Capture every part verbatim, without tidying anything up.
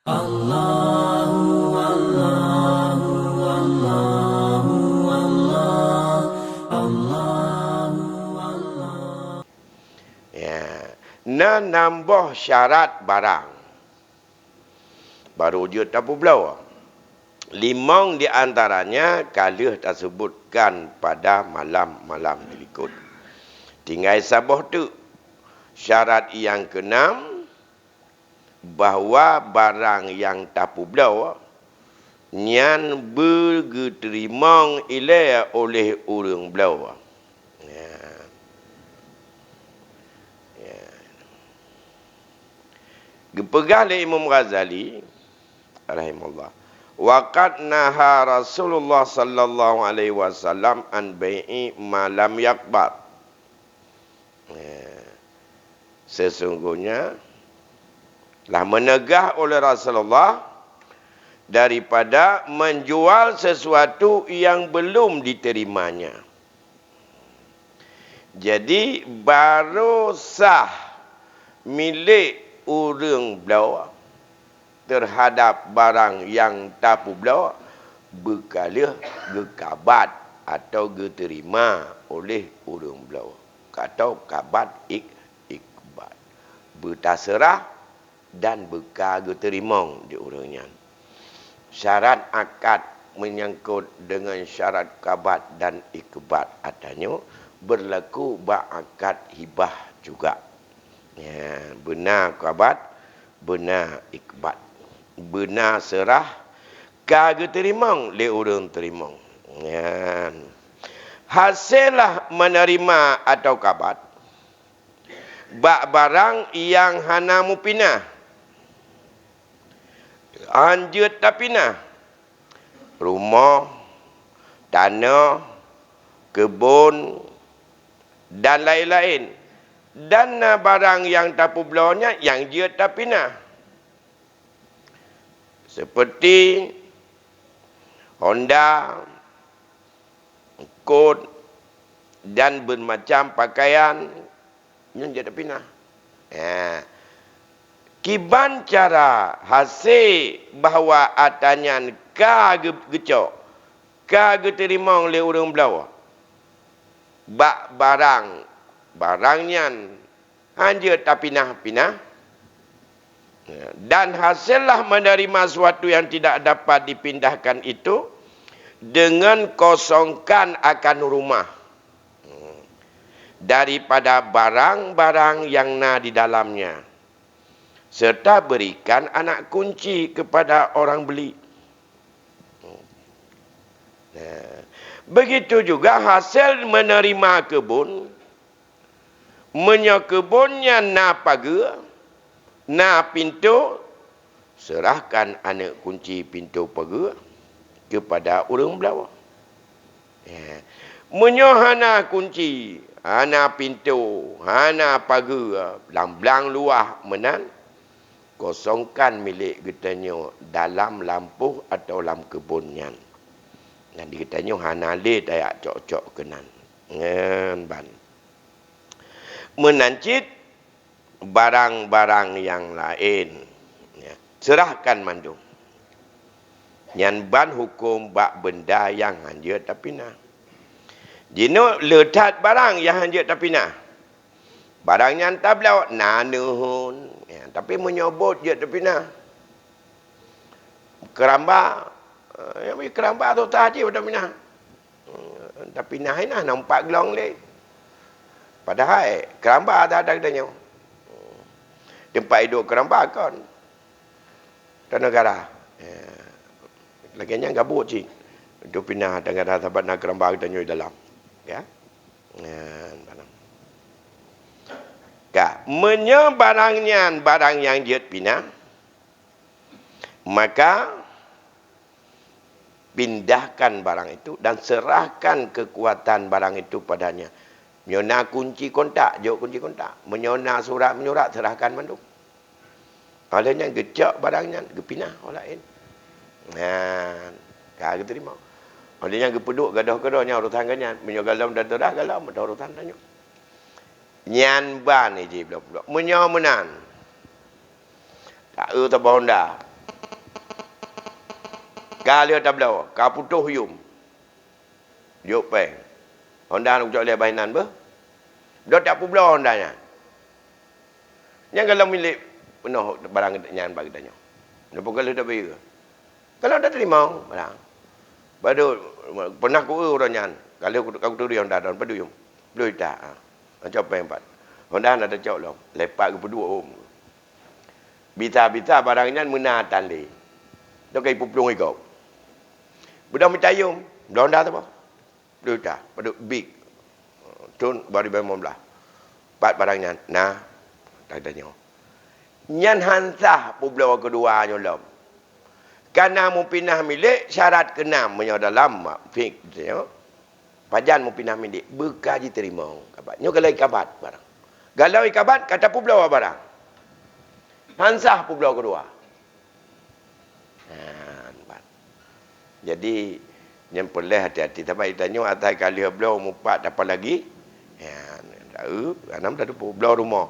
Allahu, Allahu, Allahu, Allah, Allahu, Allah. Ya, na nam boh syarat barang baru jeuet tapeubloe. Limong di antaranya ka lheueh tasebutkan pada malam-malam dilikot. Tinggai saboh teuk. Syarat nyang keunam, bahwa barang nyang tapeubloe nyan beugeuteurimong ilée oleh ureuëng bloe. Ya. Ya. Geupeugah lé Imam Ghazali rahimahullah, "Wa qad naha Rasulullah sallallahu alaihi wasallam an bai'i ma lam yaqbad." Ya. Sesungguhnya lah meunegah oleh Rasulullah daripada menjual sesuatu yang belum diterimanya. Jadi, baru sah milék ureuëng bloe terhadap barang nyang tapeubloe beukaleuh geukabat atau geuteurima oleh ureuëng bloe, atau kabat ik-, ikbat, beutaseurah dan beuka geuteurimong di ureuëng nyan. Syarat akad menyangkut dengan syarat kabat dan ikbat atanyoe berlaku bak akad hibah juga. Ya, beuna kabat, beuna ikbat. Beuna seurah ka geuteurimong lé ureuëng teurimong. Ya. Hasélah menerima atau kabat bak barang nyang hana mupinah. Hán jeuet tapinah. Rumoh, tanoh, keubon, dan laén-laén. Dan na barang nyang tapeubloe nyan nyang jeuet tapinah. Seperti honda, kot, dan bermacam pakaian, nyan jeuet tapinah. Ha. Kiban cara hasé bahwa atanyan ka geu-, geucok, ka geuteurimong lé ureuëng bloe bak barang, barang nyan hán jeuet tapinah-pinah. Dan hasélah menerima sesuatu yang tidak dapat dipindahkan itu dengan kosongkan akan rumah daripada barang-barang yang na di dalamnya, serta berikan anak kunci kepada orang beli. Nah, begitu juga hasil menerima kebun. Meunyoe keubon nyan na pageue, na pintoe, seurahkan aneuëk kunci pintoe pageue keupada ureuëng bloe. Ya. Meunyoe hana kunci, hana pintoe, hana pageue, blang-blang luwah meunan, kosongkan milék geutanyoe dalam lampôh atawa lam keubon nyan. Dan di geutanyoe hana lé tajak cok-cok keunan. Ngon ban. Meunan cit barang-barang nyang laén, ya, seurahkan mandum. Nyan ban huköm bak beunda nyang hán jeuet tapinah. Jinoe le that barang nyang hán jeuet tapinah. Barang nyan tabloe na neuheun, ya, tapi meunyoe bot jeuet tapinah. Keuramba, eh, nyang keuramba tu tajih tapinah. Tapinah inan na umpat glong lé. Padahai keuramba that-that geutanyoe. Teumpat iduek keuramba kon. Tanah negara. Ya. Lagée nyan gabut cit. Untuk pinah negara sabat na keuramba geutanyoe dalam. Ya. Nyan, barang. Ka, meunyoe barang nyan barang nyang jeuet pinah, maka pindahkan barang itu dan serahkan kekuatan barang itu padanya. Meunyoe na kunci kontak, jok kunci kontak. Meunyoe na surat menyurat, serahkan mandum. Oleh nyan geucok barang nyan, geupinah orang laén. Nah, ka geuteurimong. Oleh nyan geupeuduek gadoh keudroe nyan urusan geuh nyan. Meunyoe galom dan teudah galom, ada urusan tanyoe. Nyan ban iji bloe-bloe. Meunyoe meunan, taeu saboh honda. Ka lheueh tabloe, ka putôh yum. Jok péng. Honda na kucok lé bah inan beuh. Bloe tapeubloe honda nyan. Nyang gohlom milék peunoh barang nyan bak geutanyoe. Nyoe peukeuleuh tabi. Gohlom tateurimong barang. Padub pernah kueu uroe nyan. Ka lheueh ka kuturi honda droen padub yum. Ploh juta. Ha. Cok péng pat. Honda na tacok lom. Lepak geupeuduek hom. Bisa-bisa barang nyan meuna tan lé. Toh ka ipeuplueng igob. Beudôh mita yum, bloe honda saboh. Ploh juta, padub big. Thon dua ribu lima belas. Pat barang nyan, na, tanda nyoe. Nyan han sah peubloe keudua nyoe lom. Kana meupinah milék syarat keunam meunyoe dalam mak fik nyoe. Pajan meupinah milék, beuka jiteurimong kabat. Nyoe gohlom ikabat barang. Gohlom ikabat ka tapeubloe barang. Han sah peubloe keudua. Nyan ban. Jadi, nyan peureulèe hati-hati. Sabab geutanyoe asai ka lheueh bloe mupat, apalagi, nyan, taeu, hana meuteupeu bloe rumoh.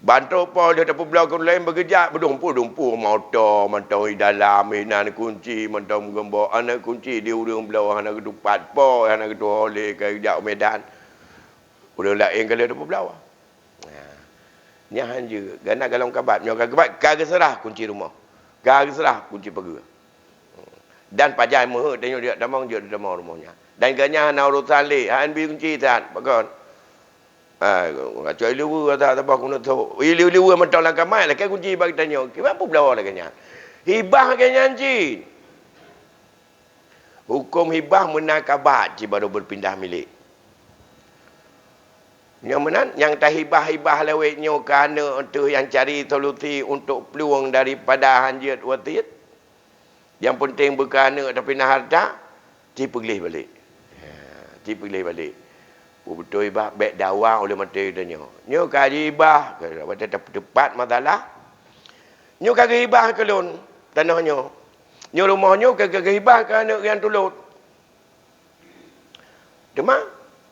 Ban trok po lheueh tapeubloe keu ureueng laén beugeujak, beudumpu-dumpu moto, mantong di dalam, inan kunci, mantong meugeumbok, hana kunci di ureueng bloe, hana geutupat po, hana geutuho lé, ka geujak u Medan. Ureueng laén ka lheueh tapeubloe. Nah, nyan han jeuet. Gana gohlom kabat, nyoe ka geubat, ka geuseurah kunci rumoh. Ka geuseurah kunci pageue. Dan pajan meuheuet tanyoe jeuet tamong, jeuet tamong rumoh nyan. Dan gobnyan hana urosan lé, han bi kunci that, pakon. Ah, ngacok ileue that, saboh keuneuk thok. Ileue-ileue mantong lam kamar, lakèe kunci bak geutanyoe. Kiban peubloe lagèe nyan. Hibah lagèe nyan cit. Hukôm hibah meuna kabat cit barô beupindah milék. Nyoe meunan, nyang tahibah-hibah lawét nyoe keu aneuk teuh nyang cari solusi untuk plueng daripada han jeuet wasiet. Nyang peunteng beu keu aneuk tapinah hareuta, ci peugleh balek. Ha, ci peugleh balek. Beutôi bah, bèk dawa ulèe maté tanyoe. Nyoe ka jihibah, watèe teupat masalah. Nyoe ka geuhibah keu lôn tanoh nyoe. Nyoe rumoh nyoe ka geuhibah keu aneuk nyang tulôt. Teuma,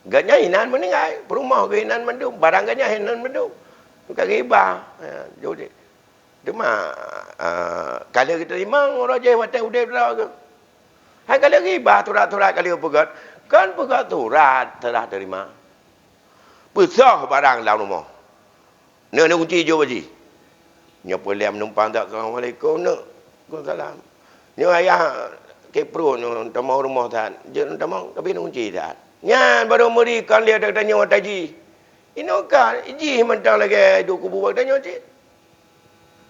gobnyan inan meuninggai, peurumoh geuh inan mandum, barang gobnyan inan mandum. Ka geuhibah. Ha, jadi. Teuma, ah, ka lheueh geuteurimong uroe jih watèe udép droe geuh. Hai ka lheueh geuhibah surat-surat ka lheueh peugöt, kon peugöt surat seurah teurima. Peusoh barang lam rumoh. Neuk, neuk kunci jok bak jih. Nyoe peureulèe meunumpang that, "Assalamualaikum, neuk." "Waalaikumsalam." "Nyoe ayah keu pruet nyoe, tamong rumoh that." "Jeuet tamong, tapi neuk kunci that." Nyan barô meuri kon lé geutanyoe ata jih. Inoe ka jih mantong lagèe duek kubu bak geutanyoe cit.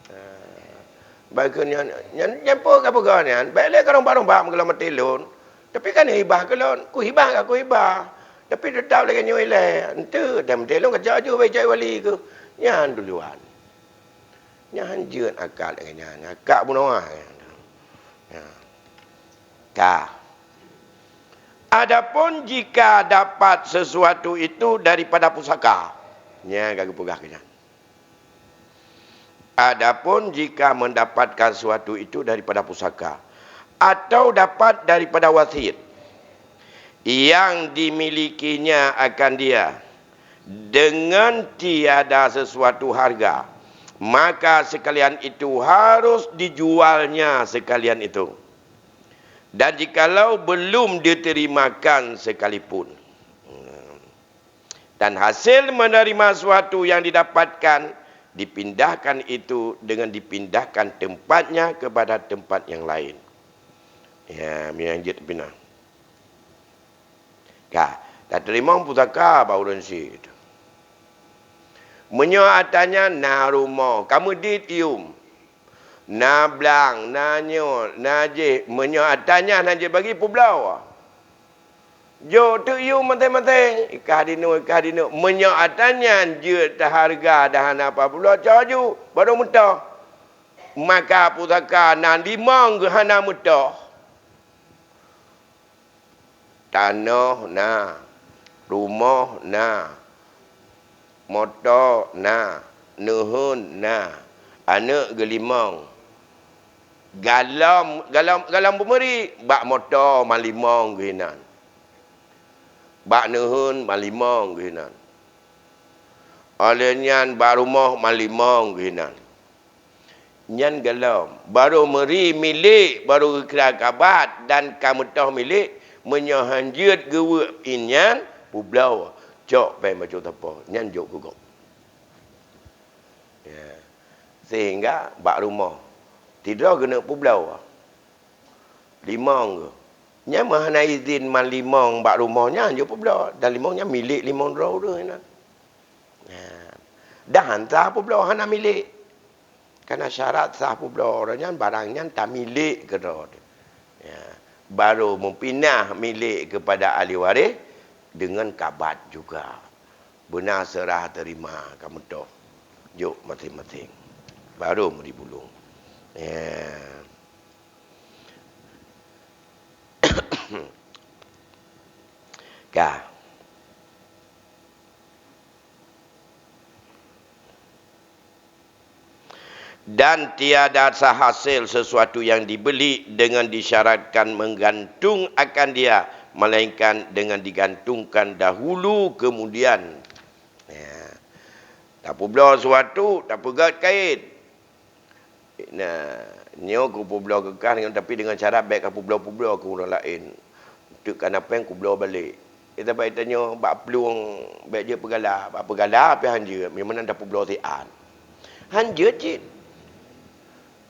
Ah, bak keu nyan, nyan, nyan peue ka peugah nyan, bèk lé karombak-rombak meukeulong maté lôn. Tapi kan hibah keu lôn, kuhibah ka kuhibah. Tapi teutap lagèe nyoe ilèe, enteuk dan maté lôn kacok aju bèk cok wali keuh. Nyan duluan. Nyan jeuet akad lagèe nyan, akad bunoe. Nyan. Ka. Adapun jika dapat sesuatu itu daripada pusaka. Nyan ka geupeugah keu nyan. Adapun jika mendapatkan sesuatu itu daripada pusaka, atau dapat daripada wasiet, yang dimilikinya akan dia dengan tiada sesuatu harga, maka sekalian itu harus dijualnya sekalian itu. Dan jikalau belum diterimakan sekalipun. Dan hasil menerima sesuatu yang didapatkan, dipindahkan itu dengan dipindahkan tempatnya kepada tempat yang lain. Ya, meunyoe jeuet pinah. Ka, tateurimong pusaka bak ureueng syik. Meunyoe ata nyan na rumoh, ka meudit yum, na blang, na nyoe, na jih, meunyoe ata nyan hana jibagi, peubloe. Jok teuk yum maséng-maséng, ikah dinoe, ikah dinoe. Meunyoe ata nyan jeuet teuhareuga dan hana peubloe, cok aju, barô meutoh. Maka pusaka na limong geuh hana meutoh. Tanoh na, rumoh na, moto na, neuheun na, aneuk geulimong. Galom, galom, galom beumeuri, bak moto malimong geuh inan. Bak neuheun malimong geuh inan. Óh lheueh nyan bak rumoh malimong geuh inan. Nyan gohlom. Barô meuri milék, barô geukira kabat dan ka meutoh milék, meunyoe hanjeuet geuweuek in nyan, peubloe, cok péng bacut sapo, nyan jok keu gob. Ya. Sehingga bak rumoh, sidroe keuneuk peubloe. Limong geuh. Nyan meuhana izin man limong bak rumoh nyan jok peubloe. Dan limong nyan milék limong droe ureuëng nyan. Nah, dan han sah peubloe hana milék. Karena syarat sah peubloe ureuëng nyan, barang nyan tamilék keudroe. Ya, baru meupinah milék kepada ahli waréh deungon kabat juga. Beuna seurah teurima ka meutoh. Jok maséng-maséng. Baru meuri bulong. Ya. Ka. Dan tiada sah hasil sesuatu yang dibeli dengan disyaratkan menggantung akan dia, melainkan dengan digantungkan dahulu kemudian. Ya. Tapeubloe sesuatu, tapeugét kayèe. Nah, nyoe kupeubloe keu kah, tapi dengan syarat bèk kapeubloe-peubloe keu ureuëng laén. Teuk kana péng kubloe balék. Eh, tapi tanyoe bak plueng bèk jeuet peugala, bak peugala pih hanjeuet, meunan tapeubloe siat. Hanjeuet cit.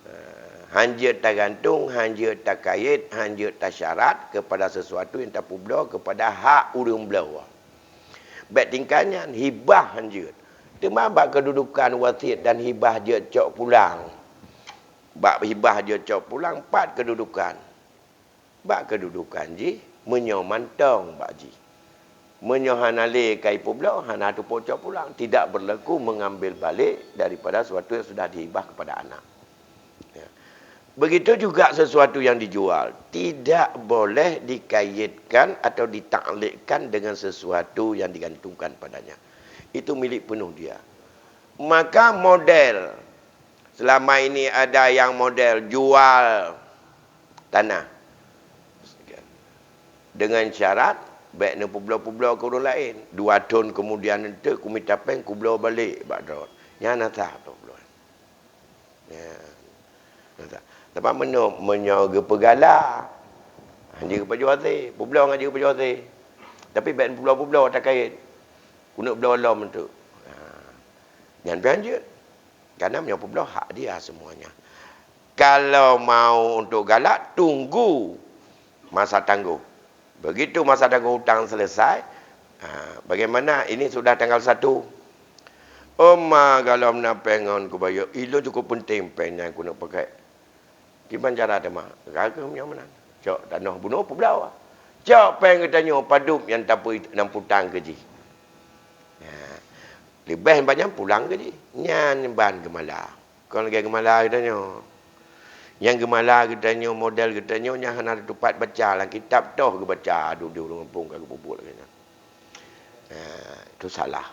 Eh, hanjeuet tagantung, hanjeuet takayét, hanjeuet tasyarat kepada sesuatu yang tapeubloe kepada hak ureuëng bloe. Bèk tingkat nyan, hibah hanjeuet. Teuma bak keududukan wasiet dan hibah jeuet cok pulang. Bak hibah jeuet cok pulang, pat keududukan. Bak keududukan jih, meunyoe mantong bak jih. Meunyoe hana lé ka ipeubloe, hana teupeu cok pulang. Tidak berlaku mengambil balik daripada sesuatu yang sudah dihibah kepada anak. Ya. Begitu juga sesuatu yang dijual tidak boleh dikaitkan atau ditaklikkan dengan sesuatu yang digantungkan padanya. Itu milik penuh dia. Maka model, selama ini ada yang model jual tanah. Dengan syarat, bèk neupeubloe-peubloe keu ureuëng laén. Dua thon kemudian enteuk kumita péng kubloe balék bak droe. Nyan na sah peubloe. Ya. Sabab meunyoe, meunyoe geupeugala, hanjeuet geupajoh asé, peubloe hanjeuet geupajoh asé. Tapi bèk peubloe-peubloe takayét. Keuneuk bloe lom tu. Ha. Nyan pih hanjeuet. Karena meunyoe peubloe hak dia semuanya. Kalau mau untuk galak, tunggu masa tangguh. Begitu masa tangguh hutang selesai, ha, bagaimana ini sudah tanggal satu? Oma galom na péng ngon kubayeue, ilôn cukup penting péng nyan keuneuk pakai. Kiban cara teuma, raga meunyoe meunan. Cok tanoh bunoe peubloe. Cok péng geutanyoe padub nyang tapeu nyang putang keu jih. Ha. Leubeh banyak pulang keu jih. Nyan ban geumala. Kon lagèe geumala geutanyoe. Nyang geumala geutanyoe, model geutanyoe nyang hana teutupat baca lam kitab toh geubaca, duek di ureuëng gampông ka geupeubuet lagèe nyan. Nah, itu salah.